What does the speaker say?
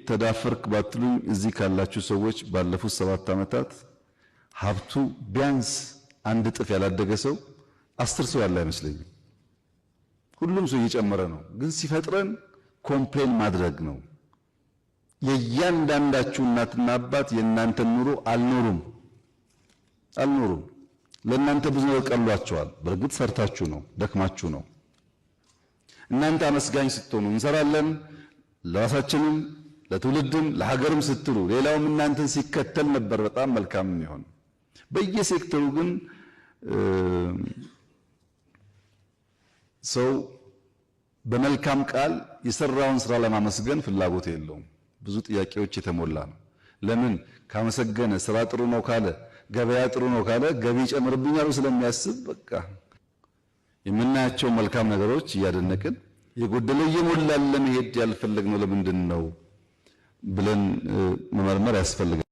ተዳፈርክ ባትሉኝ እዚህ ካላችሁ ሰዎች ባለፉት 7 ዓመታት ሀብቱ ቢያንስ አንድ እጥፍ ያላደገ ሰው 10 ሰው ያለ አይመስለኝም። ሁሉም ሰው እየጨመረ ነው። ግን ሲፈጥረን complain ማድረግ ነው። የእያንዳንዳችሁ እናትና አባት የእናንተን ኑሮ አልኖሩም አልኖሩም። ለእናንተ ብዙ ነገር ቀሏቸዋል። በእርግጥ ሰርታችሁ ነው፣ ደክማችሁ ነው። እናንተ አመስጋኝ ስትሆኑ እንሰራለን ለራሳችንም ለትውልድም ለሀገርም ስትሉ ሌላውም እናንተን ሲከተል ነበር በጣም መልካም የሚሆን። በየሴክተሩ ግን ሰው በመልካም ቃል የሰራውን ስራ ለማመስገን ፍላጎት የለውም። ብዙ ጥያቄዎች የተሞላ ነው። ለምን ካመሰገነ ስራ ጥሩ ነው ካለ ገበያ ጥሩ ነው ካለ ገቢ ይጨምርብኛል ስለሚያስብ በቃ የምናያቸው መልካም ነገሮች እያደነቅን የጎደለ እየሞላን ለመሄድ ያልፈለግነው ለምንድን ነው ብለን መመርመር ያስፈልጋል።